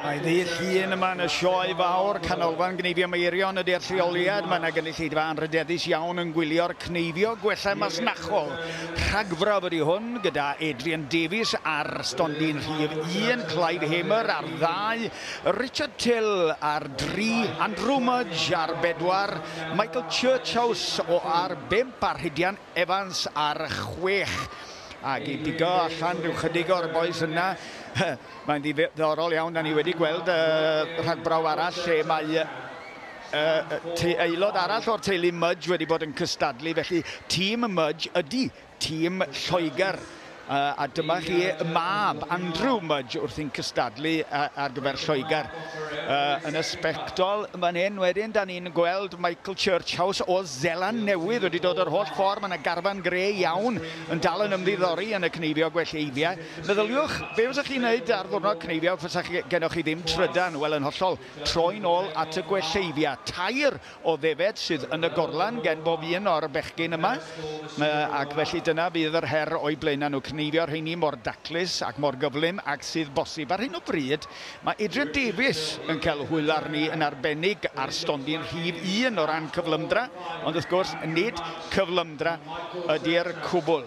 Mae ddydd Llun yma yn y sioe fawr, Canolfan Gneifio Meirion ydy'r lleoliad. Mae yna gynulleidfa anrhydeddus iawn yn gwylio'r cneifio gwellau masnachol. Rhagfrawf ydy hwn, gyda Adrian Davies ar stondin rhif 1, Clive Hamer ar ddau, Richard Till ar dri, Andrew Mudge ar bedwar, Michael Churchhouse o ar bump a Rhydian Evans ar chwech. Ac i bigo allan rhyw chydig o'r bois yna, mae'n ddiddorol iawn, da ni wedi gweld rhagbrawf arall lle mae aelod arall o'r teulu Mudge wedi bod yn cystadlu, felly tîm Mudge ydy tîm Lloegr. A dyma chi mab Andrew Mudge wrthi'n cystadlu ar gyfer Lloegr. Yn y sbectol fan hyn wedyn, da ni'n gweld Michael Churchhouse o Zeland Newydd wedi dod yr holl ffordd. Mae yna garfan gre iawn yn dal yn ymddiddori yn y cneifio gwelleifiau. Meddyliwch, be fysa chi'n neud ar ddiwrnod cneifio fysa gennych chi ddim trydan? Wel, yn hollol, troi'n ôl at y gwelleifiau. 3 o ddefed sydd yn y gorlan gen bob un o'r bechgyn yma, ac felly dyna fydd yr her o'i blaenau nhw, cneifio'r rheini mor daclus ac mor gyflym ac sydd bosib. Ar hyn o bryd, mae Adrian Davies yn cael hwyl arni yn arbennig ar stondin rhif 1 o ran cyflymdra, ond wrth gwrs nid cyflymdra ydy'r cwbl.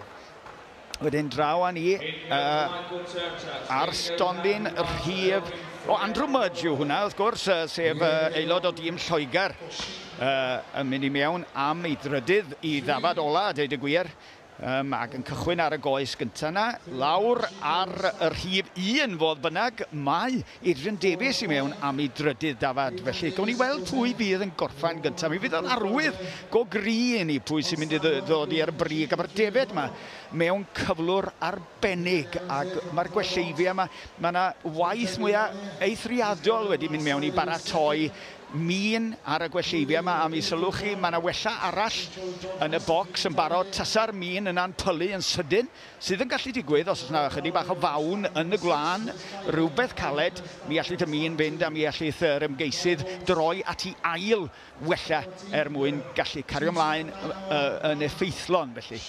Wedyn draw â ni ar stondin rhif... O, Andrew Mudge yw hwnna, wrth gwrs, sef aelod o dîm Lloegr, yn mynd i mewn am ei drydydd i ddafad ola, a deud y gwir, ac yn cychwyn ar y goes gyntaf yna, lawr ar y rhif 1 fodd bynnag, mae Adrian Davies i mewn am ei drydydd dafad. Felly, gawn ni weld pwy fydd yn gorffen gyntaf. Mi fydd o'n arwydd go gry i ni pwy sy'n mynd i ddod i'r brig. A mae'r defed yma mewn cyflwr arbennig, ac mae'r gwelleifiau yma, mae yna waith mwyaf eithriadol wedi mynd mewn i baratoi min ar y gwelleifiau yma, a mi sylwch chi, mae yna wella arall yn y bocs yn barod. Tasa'r min yna'n pylu yn sydyn, sydd yn gallu digwydd os oes yna ychydig bach o fawn yn y gwlân, rhywbeth caled, mi allith y min fynd a mi allith yr ymgeisydd droi at ei ail wella er mwyn gallu cario ymlaen yn effeithlon. Felly,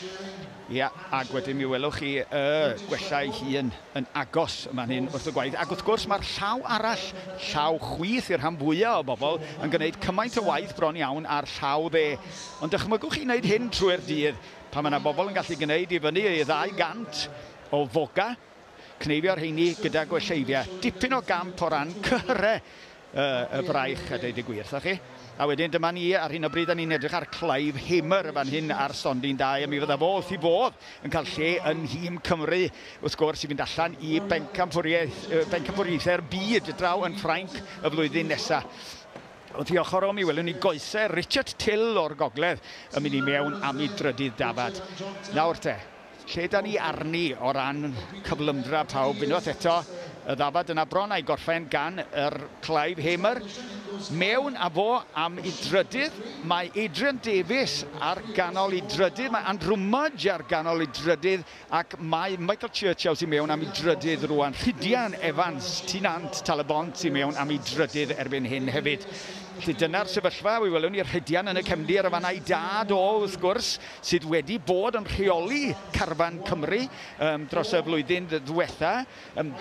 ia, ac wedyn mi welwch chi y gwella ei hun yn agos yma'n hyn wrth y gwaith. Ac wrth gwrs mae'r llaw arall, llaw chwith i'r rhan fwyaf o bobl, yn gwneud cymaint o waith bron iawn ar llaw dde. Ond dychmygwch chi wneud hyn trwy'r dydd, pan mae yna bobl yn gallu gwneud i fyny i 200 o foga, cneifio'r rheini gyda gwelleifiau. Dipyn o gamp o ran cyhyrau y braich, a deud y gwir, tha chi. A wedyn dyma ni, ar hyn o bryd, da ni'n edrych ar Clive Hamer fan hyn ar stondin 2, a mi fydda fo wrth i fodd yn cael lle yn nhîm Cymru, wrth gwrs, i fynd allan i bencampwriaethau'r byd draw yn Ffrainc y flwyddyn nesaf. Wrth i ochr o, mi welwn ni goesau Richard Till o'r gogledd yn mynd i mewn am ei drydydd dafad. Nawr te, lle da ni arni o ran cyflymdra pawb? Unwaith eto, y ddafad yna bron a'i gorffen gan yr Clive Hamer. Mewn a fo am ei drydydd, mae Adrian Davies ar ganol ei drydydd, mae Andrew Mudge ar ganol ei drydydd, ac mae Michael Churchhouse i mewn am ei drydydd rwan. Rhydian Evans, Tynant Tal-y-bont i mewn am ei drydydd erbyn hyn hefyd. Felly dyna'r sefyllfa, we welwn ni'r Rhydian yn y cefndir y fan a'i dad o, wrth gwrs, sydd wedi bod yn rheoli carfan Cymru dros y flwyddyn ddiwetha.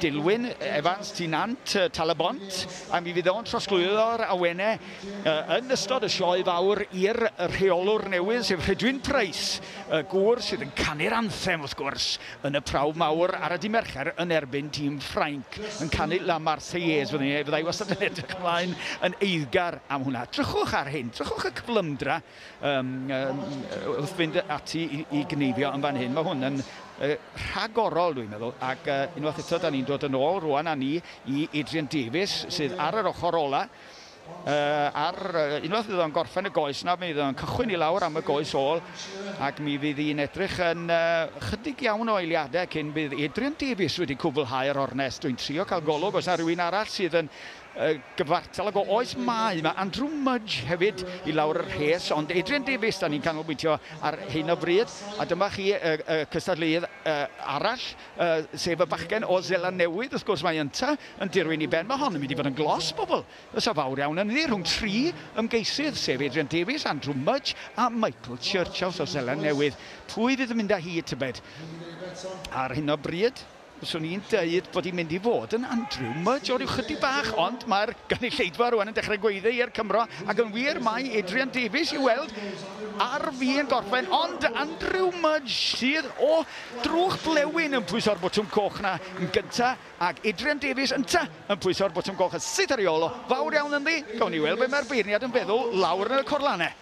Dilwyn Evans, Tynant Tal-y-bont, a mi fydd o'n trosglwyddo'r awenau yn ystod y sioe fawr i'r rheolwr newydd, sef Rhydwyn Price, y gŵr sydd yn canu'r anthem, wrth gwrs, yn y prawf mawr ar y dydd Mercher yn erbyn tîm Ffrainc, yn canu La Marseillaise. Fyddai wastad yn edrych ymlaen yn eiddgar am hwnna. Drychwch ar hyn, drychwch y cyflymdra wrth fynd ati i gneifio yn fan hyn. Mae hwn yn rhagorol, dwi'n meddwl, ac unwaith eto, da ni'n dod yn ôl rwan â ni i Adrian Davies, sydd ar yr ochr ola. Unwaith fydd o'n gorffen y goes na, mi fydd o'n cychwyn i lawr am y goes ôl, ac mi fydd hi'n edrych yn chydig iawn o eiliadau cyn bydd Adrian Davies wedi cwblhau'r ornest. Dwi'n trio cael golwg os yna rhywun arall sydd yn gyfartal ag o. Oes mae Andrew Mudge hefyd i lawr yr rhes, ond Adrian Davies da ni'n canolbwyntio ar hyn o bryd, a dyma chi y cystadleuydd arall, sef y bachgen o Zeland Newydd. Wrth gwrs mae ynta yn dirwyn i ben. Mae hon yn mynd i fod yn glos, bobl. Fysa fawr iawn yn iddi rhwng 3 ymgeisydd, sef Adrian Davies, Andrew Mudge a Michael Churchhouse o Zeland Newydd. Pwy fydd yn mynd â hi, tybed? Ar hyn o bryd, Fyswn i'n deud bod hi'n mynd i fod yn Andrew Mudge o ryw chydig bach, ond mae'r gynulleidfa rwan yn dechrau gweiddi i'r Cymro, ac yn wir mae Adrian Davies i weld ar fin gorffen, ond Andrew Mudge sydd o drwch blewyn yn pwyso'r botwm coch na yn gynta, ac Adrian Davies ynta yn pwyso'r botwm coch yn syth ar ei ôl o. Fawr iawn ynddi? Gawn ni weld be mae'r beirniad yn feddwl lawr yn y corlannau.